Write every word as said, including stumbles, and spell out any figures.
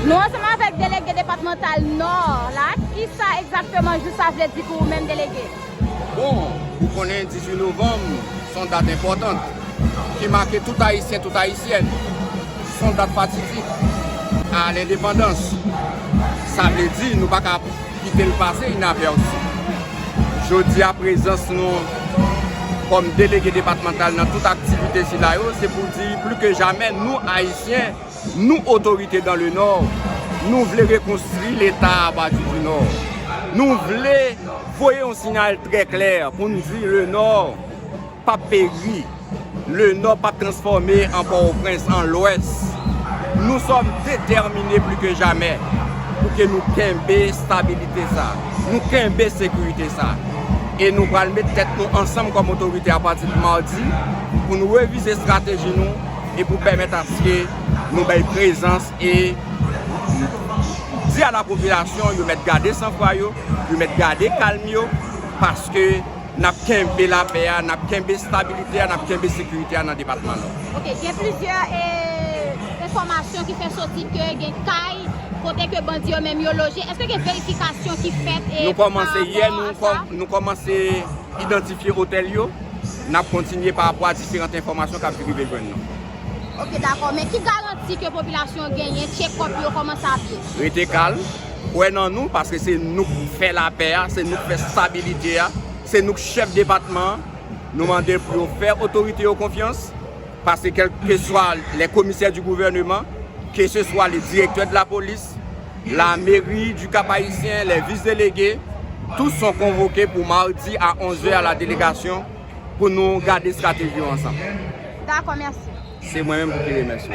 Nou ansanm avèk delege depatmantal Nò la, kisa egzakteman jou sa vle di pou ou menm, delege? Bon, ou konnen dizuit novanm se yon dat enpòtan ki make tout Ayisyen, tout Ayisyèn. Se yon dat fatidik a lendepandans. Sa vle di nou pa ka kite l pase inapèsi. Jodi a, prezans nou kòm delege depatmantal nan tout aktivite sila yo, se pou di pli ke jamè nou Ayisyen, nou otorite dans le Nord, nou vle rekonstwi Leta a pati di Nò. Nou vle voye yon siyal trè klè pou n di le Nord p ap peri. Le Nò p ap transfòme an Pòtoprens, an Lwès. Nou sòm detèmine pli ke jamè pou ke nou kenbe stabilite sa, nou kenbe sekirite sa. E nou pral met tèt nou ansanm kòm otorite apati de madi pou nou revize estrateji nou e pou pèmèt aske nou bay prezans e di a la popilasyon yo mèt gade sanfwa yo, yo mèt gade kalm yo, paske n ap kenbe lapè a, n ap kenbe stabilite a, n ap kenbe sekirite a nan depatman Nò. Ok, gen plizyè e, enfòmasyon ki fè soti ke gen kay kote ke bandi yo menm yo loje. Èske gen verifikasyon ki fèt e Nou kòmanse yè, nou, kò- nou kòmanse idantifye otèl yo. N ap kontinye pa rapò a diferan enfòmasyon k ap rive jwenn nou. Ok, dakò. Men ki garanti ke popilasyon genyen, check-up yo kòmanse ap ye? Rete kalm, kwè nan nou, paske se nou k fè lapè a, se nou k fè stabilite a, se nou k chèf depatman an. Nou mande pou yo fè otorite yo konfyans, paske kèlkeswa les commissaires du gouvernement, que ce soit les directeurs de la police, la mairie du Cap-Haïtien, les vice-délégués, tous sont convoqués pour mardi à onze heures à la délégation pour nous garder stratégie ensemble. Dakò, mèsi. C'est moi-même qui remercie.